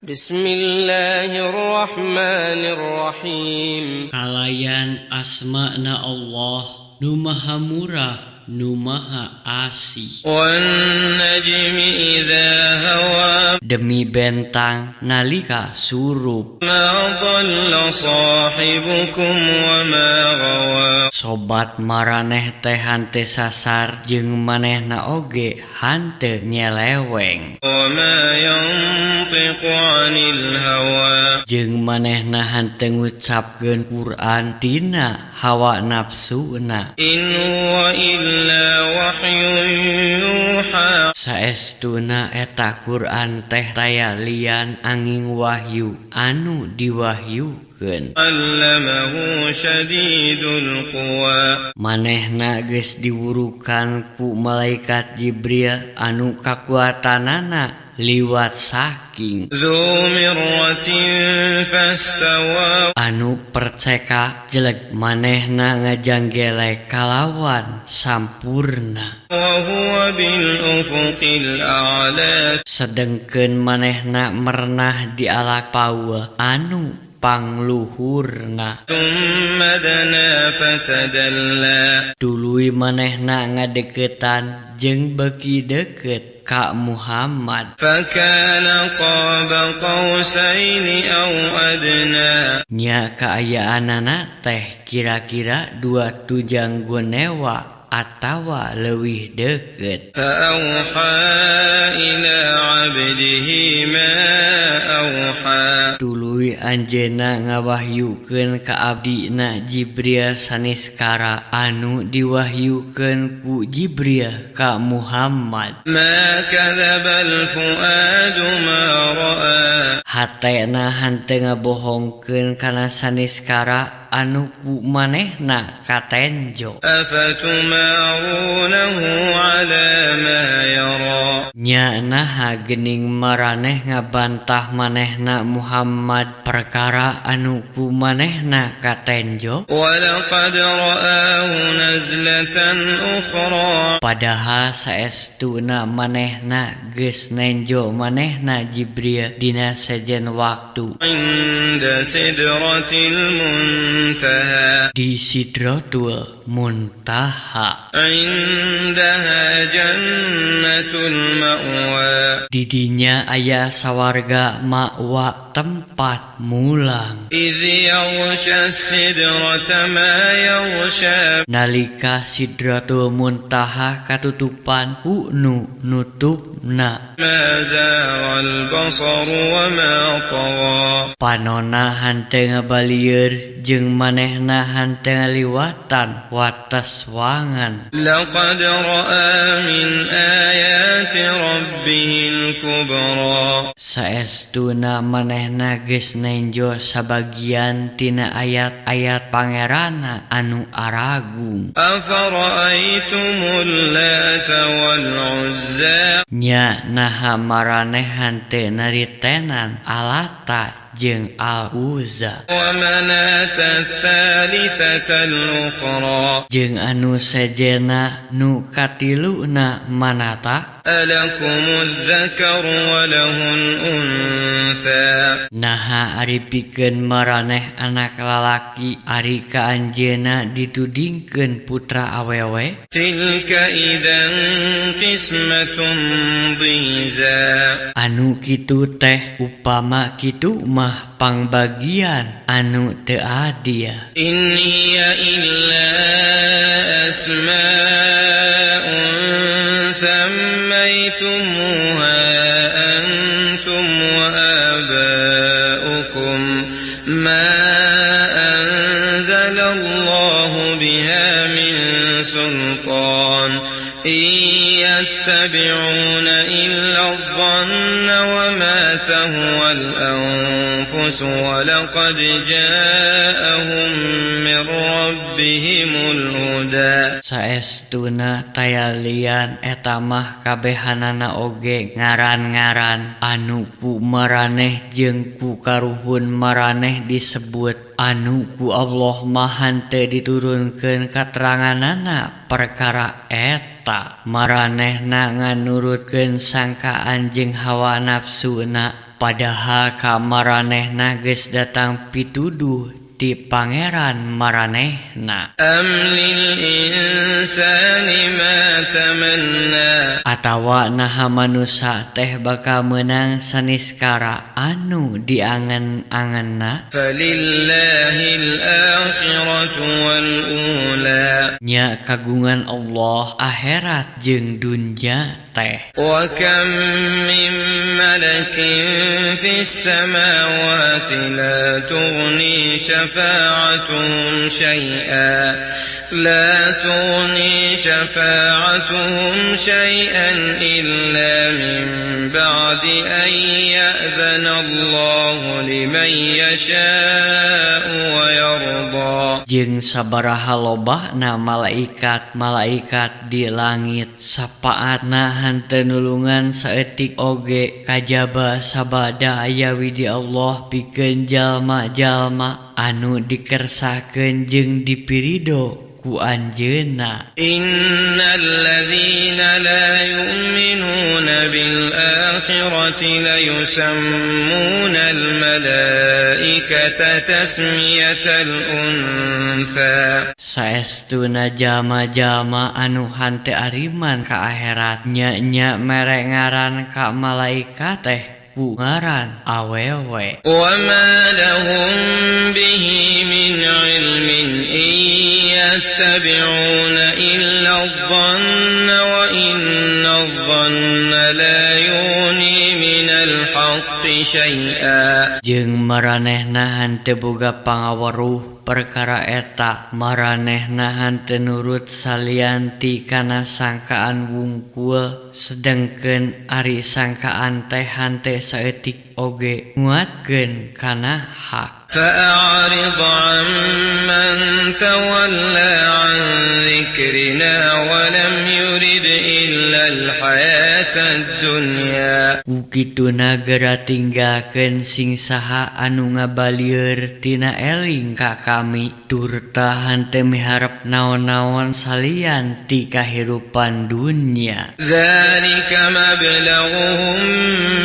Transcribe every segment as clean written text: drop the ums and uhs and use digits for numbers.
بسم الله الرحمن الرحيم. Kalayan asmana Allah nu Maha Murah, nu Maha Asih. والنجم إذا هوى. Demi bentang nalika surup. ما ضل صاحبكم وما غوى. Sobat maraneh teh henteu sasar jeung manehna oge henteu nyeleweng. وما ينطق عن الهوى. Jeung manehna henteu ngucapkeun Quran tina hawa nafsuna. إن هو إلا وحي يوحى. Saestuna eta Quran teh taya lian anging wahyu anu diwahyukeun. علمه شديد القوى. Manehna geus diwurukan ku malaikat Jibril anu kakuatanana liwat saking ذو مرة فاستوى. Anu perceka jelek manehna ngajanggelek kalawan sampurna. وهو بالأفق الأعلى. Sedengkeun manehna merenah di alak paua anu pangluhurna. ثم دنا فتدلى. Tuluy manehna ngadeukeutan jeung beuki deukeut ka Muhammad. فكان قاب قوسين أو أدنى. Nya kaayaanana teh kira-kira dua tunjang gonewa atawa leuwih deukeut. فأوحى إلى عبده ما أوحى. Tuluy anjeunna ngawahyukeun ka abdina Jibril saniskara anu diwahyukeun ku Jibril ka Muhammad. ما كذب الفؤاد ما رأى. Hatena henteu ngabohongkeun kana saniskara anu ku manehna katenjo. أفتمارونه على ما يرى. Nya naha geuning maraneh ngabantah manehna Muhammad perkara anu ku manehna katenjo? ولقد رآه نزلة أخرى. Padahal saestuna manehna geus nenjo manehna Jibril dina sejen waktu. عند سدرة المنتهى. Di Sidratul Muntaha. عندها جنة المأوى. Didinya aya sawarga Ma'wa, tempat mulang. إذ يغشى السدرة ما يغشى. Nalika Sidratul Muntaha katutupan ku nu nutupna. ما زاغ البصر وما طغى. Panona henteu ngabalieur jeung manehna henteu ngaliwatan wates wangan. لقد رأى من آيات ربه الكبرى. Saestuna manehna geus nenjo sabagian tina ayat-ayat Pangeranna anu aragung. أفرأيتم اللات والعزى. Nya naha maraneh henteu naritenan Alata jeung Al Uzza? ومناة الثالثة الأخرى. Jeung anu sejenna nu katiluna, Manata? ألكم الذكر وله الأنثى. Naha ari pikeun maraneh anak lalaki, ari ka anjeunna ditudingkeun putra awewe? تلك إذا قسمة ضيزى. Anu kitu teh, upama kitu mah pangbagian anu teu adil. إن هي إلا أسماء سميتموها أنتم وآباؤكم ما أنزل الله بها من سلطان إن يتبعون إلا الظن وما تهوى الأنفس ولقد جاءهم من ربهم الهدى. Saestuna taya lian eta mah kabehanana oge ngaran-ngaran anu ku maraneh jeung ku karuhun maraneh disebut, anu ku Allah mah henteu diturunkeun kateranganana perkara eta. Maranehna nganurutkeun sangkaan jeung hawa nafsuna. Padahal ka maranehna geus datang pituduh ti Pangeran maranehna. أم للإنسان ما تمنى Atawa naha manusa teh bakal meunang saniskara anu diangen-angenna? فلله الآخرة والأولى Nya kagungan Allah akhirat jeung dunya teh. وكم من ملك في السماوات لا تغني شفاعتهم شيئا لا تغني شفاعتهم شيئا إلا من بعد أن يأذن الله لمن يشاء ويرضى Jeung sabaraha lobana malaikat-malaikat di langit, sapaatna henteu nulungan saeutik oge kajaba sabada aya widi Allah pikeun jalma-jalma anu dikersakeun jeung dipirido ku anjeunna. إن الذين لا يؤمنون بالآخرة ليسمون الملائكة تسمية الأنثى Saestuna jalma-jalma anu henteu ariman ka akhirat nya-nya mere ngaran ka malaikat teh ku ngaran awewe. وما لهم به من علم إن يتبعون إلا الظن وإن الظن لا يغني من الحق شيئا Jeung maranehna henteu boga pangaweruh perkara eta, maranehna henteu nurut salian ti kana sangkaan wungkul, sedengkeun ari sangkaan teh henteu saeutik oge nguatkeun kana hak. فأعرض عمن تولى عن ذكرنا ولم يرد إلا الحياة الدنيا Ku kituna geura tinggalkeun sing saha anu ngabalieur tina eling ka kami turta henteu miharep naon-naon salian ti kahirupan dunya. ذلك مبلغهم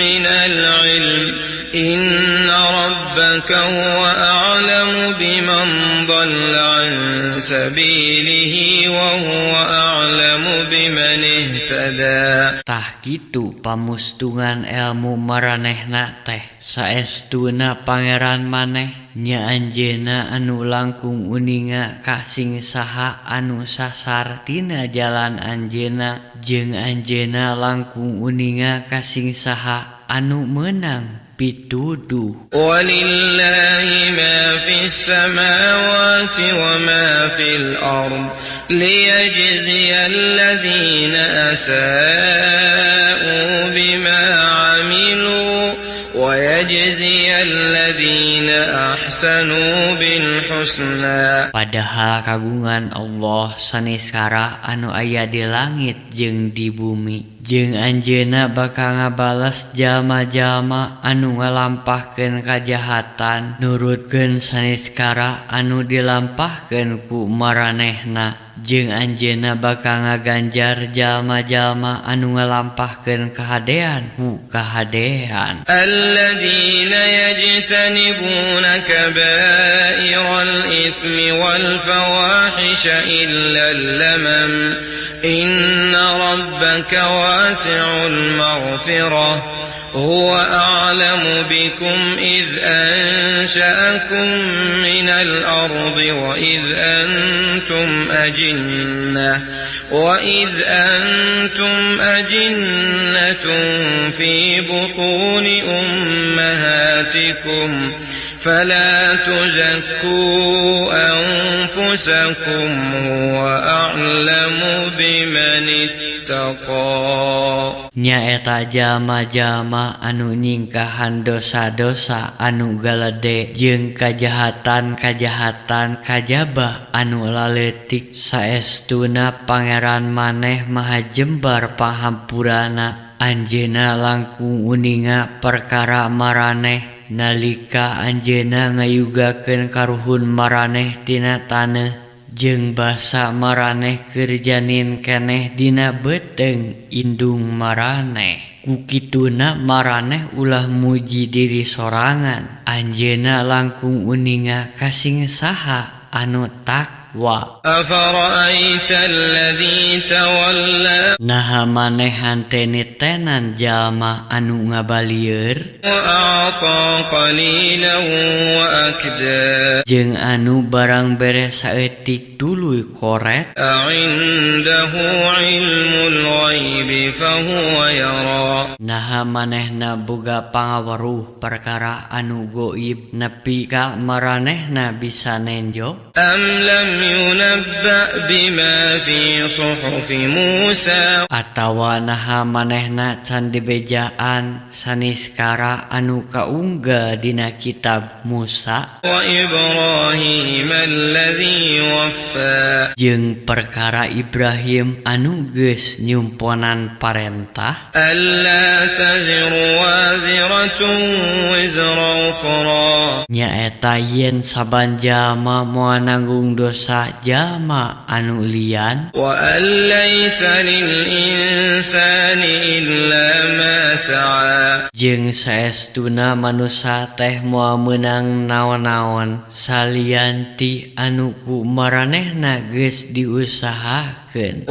من العلم إن ربك هو أعلم بمن ضل عن سبيله وهو أعلم بمن اهتدى Tah kitu pamustungan elmu maranehna teh. Saestuna Pangeran maneh nya anjeunna anu langkung uninga ka sing saha anu sasar tina jalan anjeunna jeung anjeunna langkung uninga ka sing saha anu meunang pituduh. ولله ما في السماوات وما في الأرض ليجزي الذين أساءوا بما عملوا ويجزي الذين أحسنوا بالحسنى Padahal kagungan Allah saniskara anu aya di langit jeung di bumi, jeung anjeunna bakal ngabales jalma-jalma anu ngalampahkeun kajahatan nurutkeun saniskara anu dilampahkeun ku maranehna, jeung anjeunna bakal ngaganjar jalma-jalma anu ngalampahkeun kahadean ku kahadean. الذين يجتنبون كبائر الإثم والفواحش إلا اللمم إن ربك واسع المغفرة هو أعلم بكم إذ أنشأكم من الأرض وإذ أنتم أجنة في بطون أمهاتكم فلا تزكوا أنفسكم هو أعلم بمن اتقى Nyaeta jalma-jalma anu nyingkahan dosa-dosa anu galede jeung kajahatan-kajahatan kajaba anu laleutik. Saestuna Pangeran maneh maha jembar panghampurana, anjeunna langkung uninga perkara maraneh nalika anjeunna ngayugakeun karuhun maraneh tina taneuh jeung basa maraneh keur janin keneh dina beuteung indung maraneh. Ku kituna maraneh ulah muji diri sorangan, anjeunna langkung uninga ka sing saha anu takwa. Naha maneh henteu nitenan jalma anu ngabalieur jeung anu barang bere saeutik tuluy koret. Naha manehna boga pangaweruh perkara anu goib nepi ka maranehna bisa nenjo. Atawa naha manehna can dibejaan saniskara anu kaunggal dina kitab Musa jeung perkara Ibrahim anu geus nyumponan parentah nyaeta yen saban jalma moal nanggung dosa jalma anu lian jeung saestuna manusa teh moal meunang naon-naon salian ti anu ku maranehna geus diusahakeun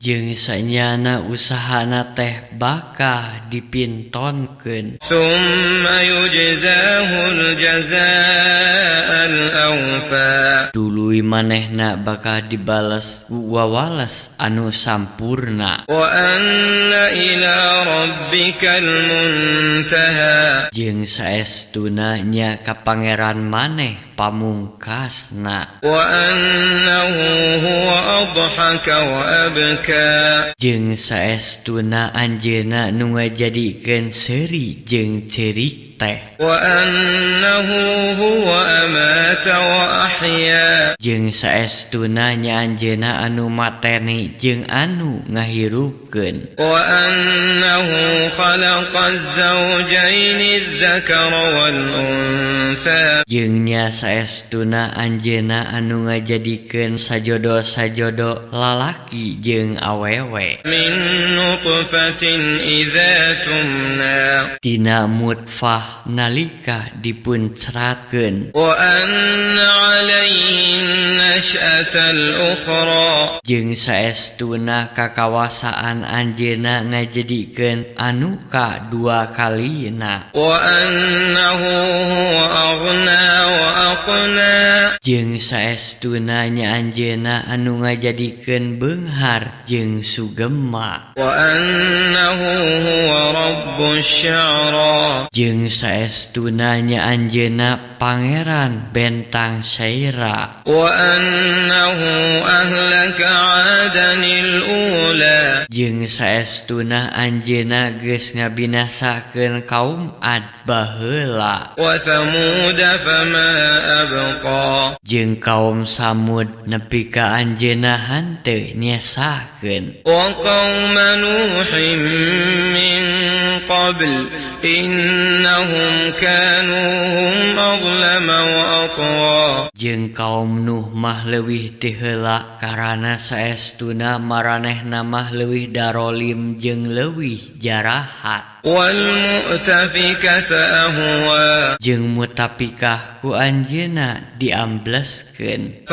jeung sanyana usahana teh bakal dipintonkeun tuluy manehna bakal dibales ku wawales anu sampurna jeung saestuna nya ka pangeran maneh pamungkasna jeung saestuna anjeunna nu ngajadikeun seuri jeung ceurik teh jeung saestuna nya anjeunna anu mateni jeung anu ngahirupkeun jeung nya saestuna anjeunna anu ngajadikeun sajodo-sajodo lalaki jeung awewe tina mutfah nalika dipun ceratkeun jeung saestuna kakawasaan anjeunna ngajadikeun anu kadua kalina jeung saestuna nya anjeunna anu ngajadikeun beunghar jeung sugema jeung saestuna nya anjeunna pangeran bentang Syaira jeung saestuna anjeunna geus ngabinasakeun kaum Ad baheula jeung kaum Samud nepi ka anjeunna henteu nyesakeun jeung kaum Nuh mah leuwih ti heula karana saestuna maranehna mah leuwih darolim jeung leuwih jarahat jeung mutapikah ku anjeunna diambleskeun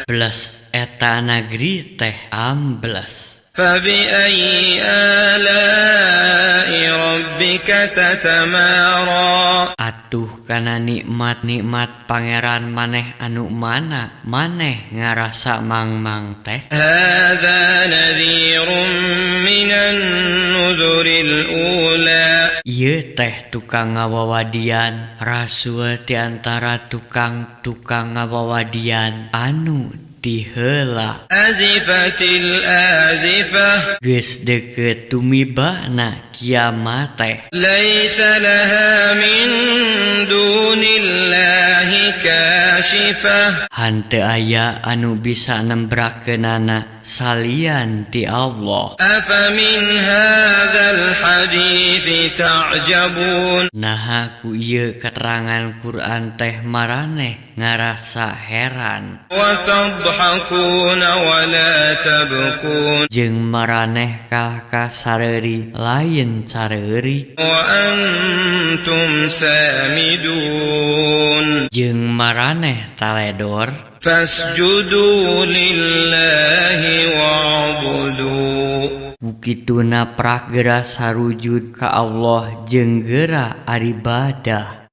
bles eta nagri teh ambles. فبأي آلاء ربك تتمارى. Atuh kana nikmat-nikmat pangeran maneh anu mana maneh ngarasa mangmang teh. هذا نذير من النذر الأولى. Ieu teh tukang ngawawadian rasul ti antara tukang-tukang ngawawadian anu diheula. Azifatil azifah. Geus deukeut tumibana kiamat teh. Laisa laha min dunillahi kashifah. Hanteu aya anu bisa nembrakeunana salian ti Allah. Afa min hadzal hadithi ta'jabun. Naha ku ieu keterangan Quran teh maraneh ngarasa heran. Wa تضحكون ولا تبكون. Jeung maraneh kalah ka sareuri lain careuri. وأنتم سامدون. Jeung maraneh taledor. فاسجدوا لله واعبدوا. Ku kituna prak geura sarujud ka Allah jeung geura aribadah.